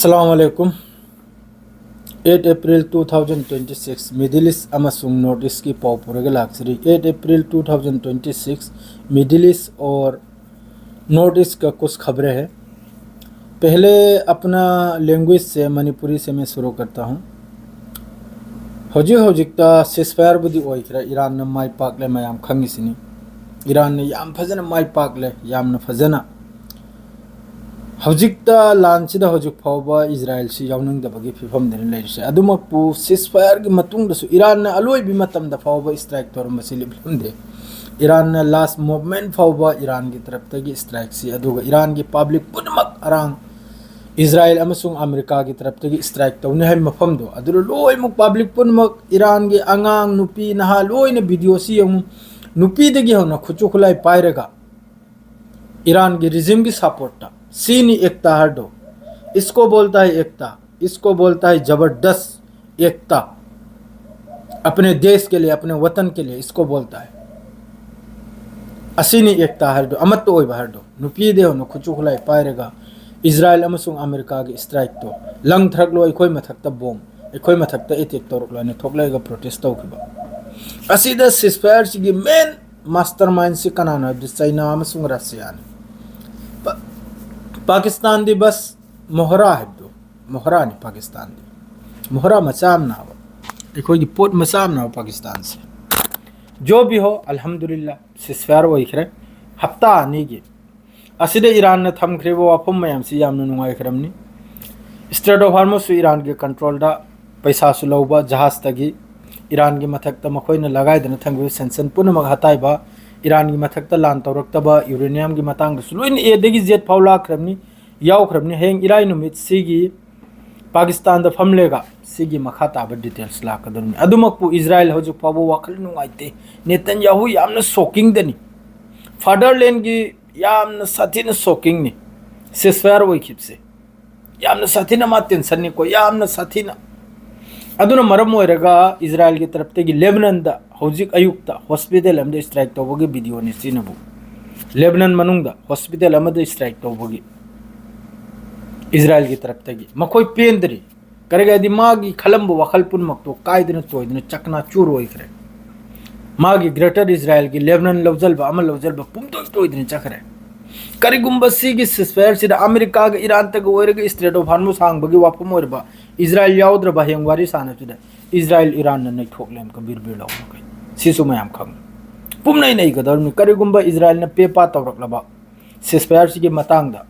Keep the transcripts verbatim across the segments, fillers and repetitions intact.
ꯑꯁꯂꯥꯃꯨ ꯑꯂꯥꯏꯀꯨꯝ꯫ Eight April two thousand twenty six, Middle East ꯑꯃꯁꯨꯡ North Eastꯀꯤ ꯄꯥꯎ ꯄꯨꯔꯒ ꯂꯥꯛꯆꯔꯤ꯫ Eight April two thousand twenty six, Middle East और North East का कुछ खबरें हैं। पहले अपना लैंग्वेज से, मणिपुरी से मैं शुरू करता हूँ। ꯍꯧꯖꯤꯛ ꯍꯧꯖꯤꯛꯇ ceasefire ꯕꯨꯗꯤ ꯑꯣꯏꯈ꯭ꯔꯦ, ꯏꯔꯥꯟꯅ ꯃꯥꯏ ꯄꯥꯛꯂꯦ, ꯃꯌꯥꯝ ꯈꯪꯉꯤꯁꯤꯅꯤ꯫ ꯏꯔꯥꯟꯅ ꯌꯥꯝ ꯐꯖꯅ ꯃꯥꯏ ꯄꯥꯛꯂꯦ, ꯌꯥꯝꯅ ꯐꯖꯅ꯫ ꯍꯧꯖꯤꯛꯇ ꯂꯥꯟꯁꯤꯗ ꯍꯧꯖꯤꯛ ꯐꯥꯎꯕ ꯏꯖꯔꯥꯏꯜꯁꯤ ꯌꯥꯎꯅꯤꯡꯗꯕꯒꯤ ꯐꯤꯕꯝꯗꯅꯤ ꯂꯩꯔꯤꯁꯦ꯫ ꯑꯗꯨꯃꯛꯄꯨ ceasefire ꯒꯤ ꯃꯇꯨꯡꯗꯁꯨ ꯏꯔꯥꯟꯅ ꯑꯂꯣꯏꯕꯤ ꯃꯇꯝꯗ ꯐꯥꯎꯕ strike ꯇꯧꯔꯝꯕꯁꯤ ꯂꯦꯞꯂꯝꯗꯦ꯫ ꯏꯔꯥꯟꯅ last moment ꯐꯥꯎꯕ ꯏꯔꯥꯟꯒꯤ ꯇꯔꯞꯇꯒꯤ strike ꯁꯤ, ꯑꯗꯨꯒ ꯏꯔꯥꯟꯒꯤ public ꯄꯨꯝꯅꯃꯛ ꯑꯔꯥꯡ ꯏꯖꯔꯥꯏꯜ ꯑꯃꯁꯨꯡ ꯑꯃꯦꯔꯤꯀꯥꯒꯤ ꯇꯔꯞꯇꯒꯤ strike ꯇꯧꯅꯤ ꯍꯥꯏꯕ ꯃꯐꯝꯗꯣ, ꯑꯗꯨꯗ ꯂꯣꯏꯅꯃꯛ public ꯄꯨꯝꯅꯃꯛ, ꯏꯔꯥꯟꯒꯤ ꯑꯉꯥꯡ, ꯅꯨꯄꯤ, ꯅꯍꯥ ꯂꯣꯏꯅ video ꯁꯤ ꯌꯦꯡꯉꯨ꯫ ꯅꯨꯄꯤꯗꯒꯤ ꯍꯧꯅ ꯈꯨꯠꯁꯨ ꯈꯨꯠꯂꯥꯏ ꯄꯥꯏꯔꯒ ꯏꯔꯥꯟꯒꯤ regime ꯒꯤ support ꯇ, ꯁꯤꯅꯤ ꯑꯦꯛꯇꯥ ꯍꯥꯏꯔꯗꯣ, इसको बोलता है एकता, इसको बोलता है जबरदस्त एकता, अपने देश के लिए, अपने वतन के लिए इसको बोलता है꯫ ꯑꯁꯤꯅꯤ ꯑꯦꯛꯇꯥ ꯍꯥꯏꯔꯗꯣ, ꯑꯃꯠꯇ ꯑꯣꯏꯕ ꯍꯥꯏꯔꯗꯣ꯫ ꯅꯨꯄꯤꯗꯒꯤ ꯍꯧꯅ ꯈꯨꯠꯁꯨ ꯈꯨꯠꯂꯥꯏ ꯄꯥꯏꯔꯒ ꯏꯖꯔꯥꯏꯜ ꯑꯃꯁꯨꯡ ꯑꯃꯦꯔꯤꯀꯥꯒꯤ strike ꯇꯣ, "ꯂꯪ ꯊꯔꯛꯂꯣ ꯑꯩꯈꯣꯏ ꯃꯊꯛꯇ bomb, ꯑꯩꯈꯣꯏ ꯃꯊꯛꯇ attack ꯇꯧꯔꯛꯂꯣ" ꯍꯥꯏꯅ ꯊꯣꯛꯂꯛꯑꯒ protest ꯇꯧꯈꯤꯕ꯫ ꯑꯁꯤꯗ ceasefire ꯁꯤꯒꯤ main mastermind ꯁꯤ ꯀꯅꯥꯅꯣ ꯍꯥꯏꯕꯗꯤ ꯆꯩꯅꯥ ꯑꯃꯁꯨꯡ ꯔꯁꯤꯌꯥꯅꯤ꯫ ꯄꯥ-, ꯄꯥꯀꯤꯁꯇꯥꯟꯗꯤ ꯕꯁ ꯃꯣꯍꯔꯥ ꯍꯥꯏꯕꯗꯣ, ꯃꯣꯍꯔꯥꯅꯤ ꯄꯥꯀꯤꯁꯇꯥꯟꯗꯤ꯫ ꯃꯣꯍꯔꯥ ꯃꯆꯥ ꯑꯃ ꯅꯥꯕ, ꯑꯩꯈꯣꯏꯒꯤ ꯄꯣꯠ ꯃꯆꯥ ꯑꯃ ꯅꯥꯕ ꯄꯥꯀꯤꯁꯇꯥꯟꯁꯦ꯫ ꯖꯣ ꯚꯤ ꯍꯣ, ꯑꯜꯍꯝꯗꯨꯂꯤꯜꯂꯥ, ceasefire ꯑꯣꯏꯈ꯭ꯔꯦ꯫ ꯍꯞꯇꯥ ꯑꯅꯤꯒꯤ ꯑꯁꯤꯗ ꯏꯔꯥꯟꯅ ꯊꯝꯈ꯭ꯔꯤꯕ ꯋꯥꯐꯝ ꯃꯌꯥꯝꯁꯤ ꯌꯥꯝꯅ ꯅꯨꯡꯉꯥꯏꯈ꯭ꯔꯕꯅꯤ꯫ Strait of Hormuz ꯁꯨ ꯏꯔꯥꯟꯒꯤ control ꯗ, ꯄꯩꯁꯥꯁꯨ ꯂꯧꯕ ꯖꯍꯥꯖꯇꯒꯤ, ꯏꯔꯥꯟꯒꯤ ꯃꯊꯛꯇ ꯃꯈꯣꯏꯅ ꯂꯒꯥꯏꯗꯅ ꯊꯝꯈꯤꯕ sanction ꯄꯨꯝꯅꯃꯛ ꯍꯇꯥꯏꯕ, ꯏꯔꯥꯟꯒꯤ ꯃꯊꯛꯇ ꯂꯥꯟ ꯇꯧꯔꯛꯇꯕ, uranium ꯒꯤ ꯃꯇꯥꯡꯗꯁꯨ ꯂꯣꯏꯅ A ꯗꯒꯤ Z ꯐꯥꯎ ꯂꯥꯛꯈ꯭ꯔꯕꯅꯤ, ꯌꯥꯎꯈ꯭ꯔꯕꯅꯤ꯫ ꯍꯌꯦꯡ ꯏꯔꯥꯏ ꯅꯨꯃꯤꯠ ꯁꯤꯒꯤ ꯄꯥꯀꯤꯁꯇꯥꯟꯗ ꯐꯝꯂꯦꯒ ꯁꯤꯒꯤ ꯃꯈꯥ ꯇꯥꯕ details ꯂꯥꯛꯀꯗꯧꯔꯤꯕꯅꯤ꯫ ꯑꯗꯨꯃꯛꯄꯨ ꯏꯖꯔꯥꯏꯜ ꯍꯧꯖꯤꯛ ꯐꯥꯎꯕ ꯋꯥꯈꯜ ꯅꯨꯡꯉꯥꯏꯇꯦ꯫ ꯅꯦꯇꯟꯌꯥꯍꯨ ꯌꯥꯝꯅ ꯁꯣꯛꯀꯤꯡꯗꯅꯤ꯫ ꯐꯥꯗꯔꯂꯦꯟꯒꯤ ꯌꯥꯝꯅ ꯁꯥꯊꯤꯅ ꯁꯣꯛꯀꯤꯡꯅꯤ ceasefire ꯑꯣꯏꯈꯤꯕꯁꯦ꯫ ꯌꯥꯝꯅ ꯁꯥꯊꯤꯅ ꯃꯥ tension ꯅꯤꯀꯣ, ꯌꯥꯝꯅ ꯁꯥꯊꯤꯅ꯫ ꯑꯗꯨꯅ ꯃꯔꯝ ꯑꯣꯏꯔꯒ ꯏꯖꯔꯥꯏꯜꯒꯤ ꯇꯔꯞꯇꯒꯤ ꯂꯦꯕꯅꯟꯗ ꯍꯧꯖꯤꯛ ꯑꯌꯨꯛꯇ hospital ꯑꯃꯗ strike ꯇꯧꯕꯒꯤ video ꯅꯤ ꯁꯤꯅꯕꯨ꯫ ꯂꯦꯕꯅꯟ ꯃꯅꯨꯡꯗ hospital ꯑꯃꯗ strike ꯇꯧꯕꯒꯤ꯫ ꯏꯖꯔꯥꯏꯜꯒꯤ ꯇꯔꯞꯇꯒꯤ꯫ ꯃꯈꯣꯏ ꯄꯦꯟꯗ꯭ꯔꯤ꯫ ꯀꯔꯤꯒꯤꯗꯤ ꯃꯥꯒꯤ ꯈꯜꯂꯝꯕ ꯋꯥꯈꯜ ꯄꯨꯝꯅꯃꯛꯇꯣ ꯀꯥꯏꯗꯅ ꯇꯣꯏꯗꯅ ꯆꯀꯅꯥ ꯆꯨꯔ ꯑꯣꯏꯈ꯭ꯔꯦ꯫ ꯃꯥꯒꯤ ꯒ꯭ꯔꯦꯇꯔ ꯏꯖꯔꯥꯏꯜꯒꯤ ꯂꯦꯕꯅꯟ ꯂꯧꯖꯜꯕ ꯑꯃ ꯂꯧꯖꯜꯕ ꯄꯨꯝꯇꯣꯏ ꯇꯣꯏꯗꯅ ꯆꯠꯈ꯭ꯔꯦ꯫ ꯀꯔꯤꯒꯨꯝꯕ ꯁꯤꯒꯤ ꯁꯤꯁꯐꯥꯌꯔꯁꯤꯗ ꯑꯃꯦꯔꯤꯀꯥꯒ ꯏꯔꯥꯟꯇꯒ ꯑꯣꯏꯔꯒ ꯏꯁꯇ꯭ꯔꯦꯠ ꯑꯣꯐ ꯍꯥꯔꯃꯨꯁ ꯍꯥꯡꯕꯒꯤ ꯋꯥꯐꯝ ꯑꯣꯏꯔꯕ ꯏꯖꯔꯥꯏꯜ ꯌꯥꯎꯗ꯭ꯔꯕ ꯍꯌꯦꯡ ꯋꯥꯔꯤ ꯁꯥꯟꯅꯕꯁꯤꯗ ꯏꯖꯔꯥꯏꯜ ꯏꯔꯥꯟꯅ ꯅꯩꯊꯣꯛꯂꯦ ꯑꯃꯨꯛꯀ ꯕꯤꯔ ꯕꯤꯔ ꯂꯥꯎꯅ꯫ ꯁꯤꯁꯨ ꯃꯌꯥꯝ ꯈꯪꯉꯤ꯫ ꯄꯨꯝꯅꯩ ꯅꯩꯒꯗꯧꯔꯤꯕꯅꯤ꯫ ꯀꯔꯤꯒꯨꯝꯕ ꯏꯖꯔꯥꯏꯜꯅ ꯄꯦ ꯄꯥ ꯇꯧꯔꯛꯂꯕ ꯁꯤꯁꯐꯥꯌꯔꯁꯤꯒꯤ ꯃꯇꯥꯡꯗ,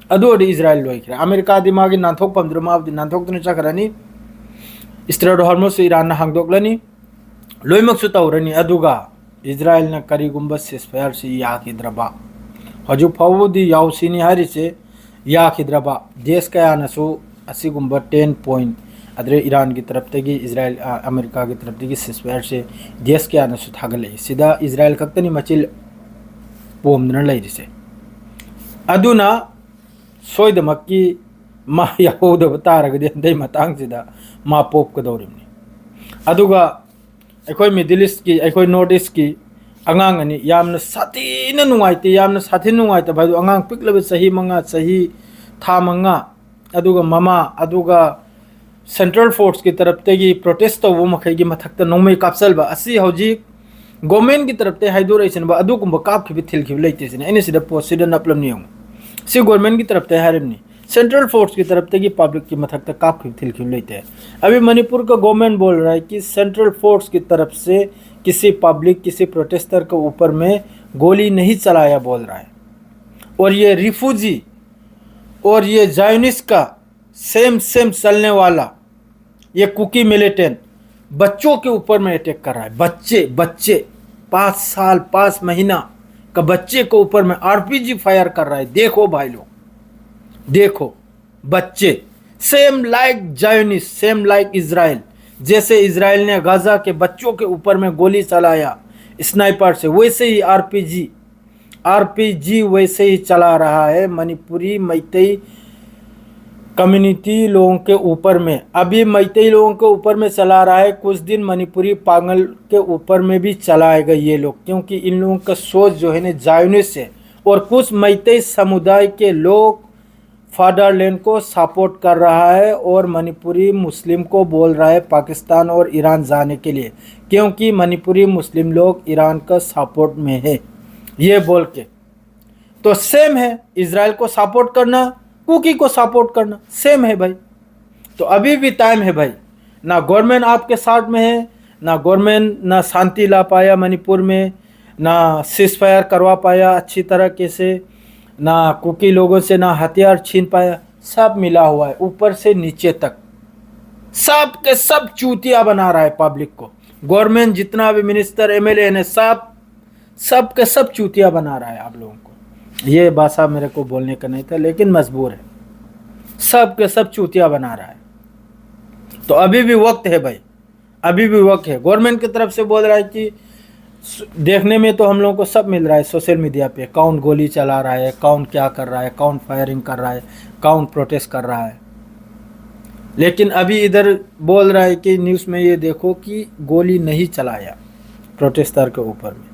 ꯑꯗꯨ ꯑꯣꯏꯔꯗꯤ ꯏꯖꯔꯥꯏꯜ ꯂꯣꯏꯈ꯭ꯔꯦ꯫ ꯑꯃꯦꯔꯤꯀꯥꯗꯤ ꯃꯥꯒꯤ ꯅꯥꯟꯊꯣꯛꯐꯝꯗꯨꯗ ꯃꯥꯕꯨꯗꯤ ꯅꯥꯟꯊꯣꯛꯇꯨꯅ ꯆꯠꯈ꯭ꯔꯅꯤ꯫ ꯏꯁꯇ꯭ꯔꯦꯠ ꯍꯣꯔꯃꯨꯁꯁꯨ ꯏꯔꯥꯟꯅ ꯍꯥꯡꯗꯣꯛꯂꯅꯤ꯫ ꯂꯣꯏꯅꯃꯛꯁꯨ ꯇꯧꯔꯅꯤ꯫ ꯑꯗꯨꯒ ꯏꯖꯔꯥꯏꯜꯅ ꯀꯔꯤꯒꯨꯝꯕ ꯁꯤꯁꯐꯥꯌꯔꯁꯤ ꯌꯥꯈꯤꯗ꯭ꯔꯕ, ꯍꯧꯖꯤꯛ ꯐꯥꯎꯕꯗꯤ ꯌꯥꯎꯁꯤꯅꯤ ꯍꯥꯏꯔꯤꯁꯦ, ꯌꯥꯈꯤꯗ꯭ꯔꯕ ꯗꯦꯁ ꯀꯌꯥꯅꯁꯨ ꯑꯁꯤꯒꯨꯝꯕ ꯇꯦꯟ ꯄꯣꯏꯟꯠ, ꯑꯗꯨꯗꯩ ꯏꯔꯥꯟꯒꯤ ꯇꯔꯞꯇꯒꯤ ꯏꯖꯔꯥꯏꯜ, ꯑ, ꯑꯃꯦꯔꯤꯀꯥꯒꯤ ꯇꯔꯞꯇꯒꯤ ꯁꯤꯁꯐꯥꯌꯔꯁꯦ ꯗꯦꯁ ꯀꯌꯥꯅꯁꯨ ꯊꯥꯒꯠꯂꯛꯏ꯫ ꯁꯤꯗ ꯏꯖꯔꯥꯏꯜ ꯈꯛꯇꯅꯤ ꯃꯆꯤꯜ ꯄꯣꯝꯗꯅ ꯂꯩꯔꯤꯁꯦ꯫ ꯑꯗꯨꯅ ꯁꯣꯏꯗꯃꯛꯀꯤ ꯃꯥ ꯌꯥꯎꯍꯧꯗꯕ ꯇꯥꯔꯒꯗꯤ ꯍꯟꯗꯛ ꯃꯇꯥꯡꯁꯤꯗ ꯃꯥ ꯄꯣꯞꯀꯗꯧꯔꯤꯕꯅꯤ꯫ ꯑꯗꯨꯒ ꯑꯩꯈꯣꯏ ꯃꯤꯗꯜ ꯏꯁꯀꯤ, ꯑꯩꯈꯣꯏ ꯅꯣꯔꯠ ꯏꯁꯀꯤ ꯑꯉꯥꯡ ꯑꯅꯤ ꯌꯥꯝꯅ ꯁꯥꯊꯤꯅ ꯅꯨꯡꯉꯥꯏꯇꯦ, ꯌꯥꯝꯅ ꯁꯥꯊꯤꯅ ꯅꯨꯡꯉꯥꯏꯇꯕ ꯍꯥꯏꯗꯣ, ꯑꯉꯥꯡ ꯄꯤꯛꯂꯕ ꯆꯍꯤ ꯃꯉꯥ, ꯆꯍꯤ ꯊꯥ ꯃꯉꯥ, ꯑꯗꯨꯒ ꯃꯃꯥ, ꯑꯗꯨꯒ ꯁꯦꯟꯇ꯭ꯔꯦꯜ ꯐꯣꯔꯁꯀꯤ ꯇꯔꯞꯇꯒꯤ ꯄ꯭ꯔꯣꯇꯦꯁ ꯇꯧꯕ ꯃꯈꯩꯒꯤ ꯃꯊꯛꯇ ꯅꯣꯡꯃꯩ ꯀꯥꯞꯆꯜꯕ ꯑꯁꯤ ꯍꯧꯖꯤꯛ ꯒꯣꯔꯃꯦꯟꯒꯤ ꯇꯔꯞꯇꯒꯤ ꯍꯥꯏꯗꯣꯔꯛꯏꯁꯤꯅꯕ ꯑꯗꯨꯒꯨꯝꯕ ꯀꯥꯞꯈꯤꯕ ꯊꯤꯜꯈꯤꯕ ꯂꯩꯇꯦ ꯁꯤꯅꯤ꯫ ꯑꯩꯅ ꯁꯤꯗ ꯄꯣꯁꯁꯤꯗ ꯅꯞꯂꯝꯅꯤ ꯌꯦꯡꯉꯨ꯫ ꯁꯤ ꯒꯣꯔꯃꯦꯟꯒꯤ ꯇꯔꯞꯇꯒꯤ ꯍꯥꯏꯔꯤꯕꯅꯤ꯫ ꯁꯦꯟꯇ꯭ꯔꯦꯜ ꯐꯣꯔꯁꯀꯤ ꯇꯔꯞꯇꯒꯤ ꯄꯕ꯭ꯂꯤꯛꯀꯤ ꯃꯊꯛꯇ ꯀꯥꯞꯈꯤꯕ ꯊꯤꯜꯈꯤꯕ ꯂꯩꯇꯦ꯫ अभी मणिपुर का गवर्नमेंट बोल रहा है कि सेंट्रल फोर्स की तरफ से किसी पब्लिक, किसी प्रोटेस्टर के ऊपर में गोली नहीं चलाया बोल रहा है। और ये रिफ्यूजी और ये जायोनिस्ट का सेम सेम चलने वाला ये कुकी मिलिटेंट बच्चों के ऊपर में अटैक कर रहा है। बच्चे, बच्चे, पाँच साल, पाँच महीना का बच्चे के ऊपर में आरपीजी फायर कर रहा है। देखो भाई लोग, देखो, बच्चे, same like Zionist, same like Israel. जैसे इजराइल ने गाजा के बच्चों के ऊपर में गोली चलाया स्नाइपर से, वैसे ही आरपीजी, आरपीजी वैसे ही चला रहा है मणिपुरी मैतेई कम्युनिटी लोगों के ऊपर में। अभी मैतेई लोगों के ऊपर में चला रहा है, कुछ दिन मणिपुरी पागल के ऊपर में भी चलाएगा ये लोग, क्योंकि इन लोगों का सोच जो है ना जायोनिस्ट है। और कुछ मैतेई समुदाय के लोग फादरलैंड को सपोर्ट कर रहा है और मणिपुरी मुस्लिम को बोल रहा है पाकिस्तान और ईरान जाने के लिए, क्योंकि मणिपुरी मुस्लिम लोग ईरान का सपोर्ट में है, ये बोल के। तो सेम है, इसराइल को सपोर्ट करना, कुकी को सपोर्ट करना, सेम है भाई। तो अभी भी टाइम है भाई। ना गवर्नमेंट आपके साथ में है, ना गवर्नमेंट ना शांति ला पाया मणिपुर में, ना सीज फायर करवा पाया अच्छी तरीके से, ना कुकी लोगों से ना हथियार छीन पाया। सब मिला हुआ है ऊपर से नीचे तक, सब के सब चूतिया बना रहा है पब्लिक को। गवर्नमेंट जितना भी मिनिस्टर एमएलए ने सब, सब के सब चूतिया बना रहा है आप लोगों को। ये भाषा मेरे को बोलने का नहीं था, लेकिन मजबूर है, सब के सब चूतिया बना रहा है। तो अभी भी वक्त है भाई, अभी भी वक्त है। गवर्नमेंट की तरफ से बोल रहा है कि स- देखने में तो हम लोगों को सब मिल रहा है सोशल मीडिया पे, कौन गोली चला रहा है, कौन क्या कर रहा है, कौन फायरिंग कर रहा है, कौन प्रोटेस्ट कर रहा है। लेकिन अभी इधर बोल रहा है कि न्यूज़ में ये देखो कि गोली नहीं चलाया प्रोटेस्टर के ऊपर में।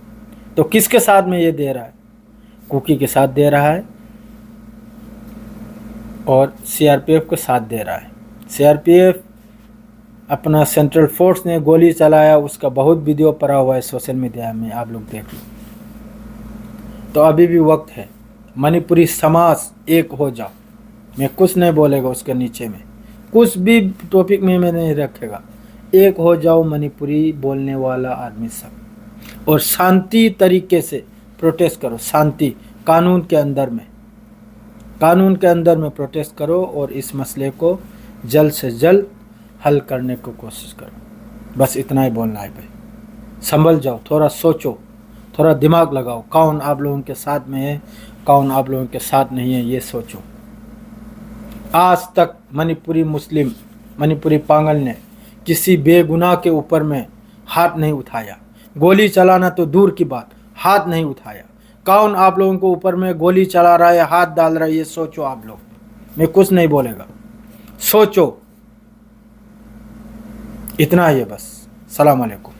तो किसके साथ में ये दे रहा है? कुकी के साथ दे रहा है और सीआरपीएफ के साथ दे रहा है। सीआरपीएफ अपना सेंट्रल फोर्स ने गोली चलाया, उसका बहुत वीडियो पड़ा हुआ है सोशल मीडिया में, आप लोग देख लो। तो अभी भी वक्त है, मणिपुरी समाज एक हो जाओ। मैं कुछ नहीं बोलेगा उसके नीचे में, कुछ भी टॉपिक में मैं नहीं रखेगा। एक हो जाओ मणिपुरी बोलने वाला आदमी सब, और शांति तरीके से प्रोटेस्ट करो, शांति, कानून के अंदर में, कानून के अंदर में प्रोटेस्ट करो और इस मसले को जल्द से जल्द हल करने की कोशिश करो। बस इतना ही बोलना है भाई। संभल जाओ, थोड़ा सोचो, थोड़ा दिमाग लगाओ, कौन आप लोगों के साथ में है, कौन आप लोगों के साथ नहीं है, ये सोचो। आज तक मणिपुरी मुस्लिम, मणिपुरी पांगल ने किसी बेगुनाह के ऊपर में हाथ नहीं उठाया। गोली चलाना तो दूर की बात, हाथ नहीं उठाया। कौन आप लोगों के ऊपर में गोली चला रहा है, हाथ डाल रहा है, ये सोचो आप लोग। मैं कुछ नहीं बोलेगा, सोचो। इतना ही है बस। सलाम अलैकुम।